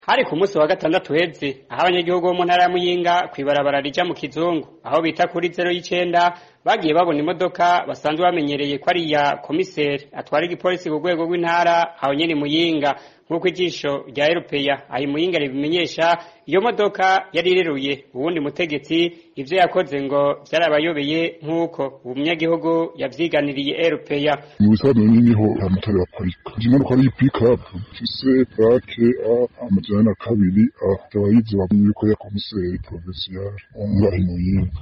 Hari ku munsi wa gatandatu uheze, aho abanyagihugu bo mu ntara ya Muyinga kw'ibarabara rija mu Kizungu, aho bita kuri 0 y'icenda, bagiye babona imodoka basanzwe bamenyereye ko ari iya komiseri atwara igipolisi ku rwego rw'intara aho nyene Muyinga. Nk'uko Ijisho rya RPA aho Muyinga ribimenyesha, iyo modoka yari ireruye uwundi mutegetsi. Ivyo yakoze ngo vyarabayobeye, nk'uko uwo munyagihugu yavyiganiriye RPA. Mu bisanzwe niho amatara baparika. Imodoka ari pick-up ifise plaque A 402 A, ikaba yiziba yuko ya komiseri provincial ngaho i Muyinga.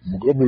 Mugabo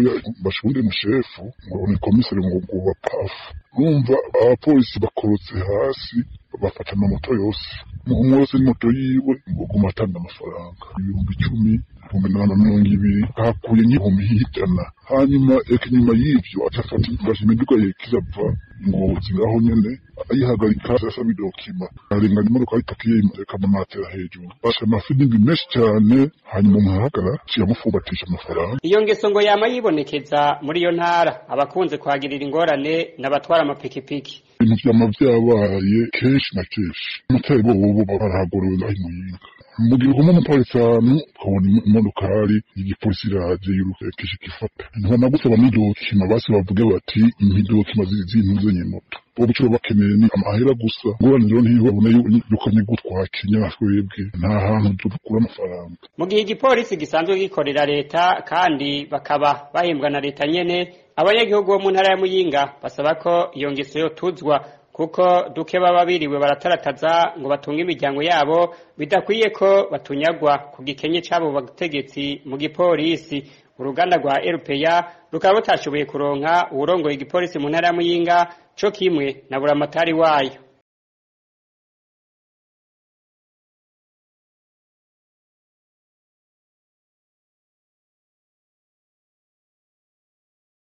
bashundi mushefu ngo ni komiseri, ngo bapafu numva abapolisi bakorotse hasi, bafata amamoto yose, umwe wese n'imoto yiwe, ngo guma atanga amafaranga 10,000, 20,000, hakuye nk'100,000. Hanyuma eka inyuma y'ivyo acafata imiduga yekirava Ngozi ngaho nyene, ayihagarika, asaba idokima, arenganya imodoka ipakiye amamatera hejuru, basha amafirimbi menshi cane. Hanyuma umuntu ahagarara aciye amufumbatisha amafaranga. Iyo ngeso ngo yama yibonekeza muri iyo ntara. Abakunze kuhagirira ingorane n'abatwara amapikipiki. Ibintu vyama vyabaye kenshi na kenshi. Amatari bobo barahagorowe ngaho i Muyinga. Mu gihe uguma umuparitse ahantu, ukabona imodokari y'igipolisi iraje yiruka ifata, ntibanagusaba n'idokima. Basi bavuge bati imidokima z'intuzenye moto bo ico bakeneye ni amahera gusa. Ngorane rero ntibabone yuko nyungu twakenya, twebwe nta hantu dukura amafaranga. Mu gihe igipolisi gisanzwe gikorera leta kandi bakaba bahembwa na leta nyene, abanyagihugu bo mu ntara ya Muyinga basaba ko iyo ngeso yotuzwa, kuko duke baba biriwe baratarataza ngo batunge imiryango yabo, bidakwiye ko batunyagwa ku gikenye c'abo bategetsi mu gipolisi. Uruganda rwa RPA rukaba rutashoboye kuronka uwurongoye igipolisi mu ntara ya Muyinga co kimwe na buramatari wayo.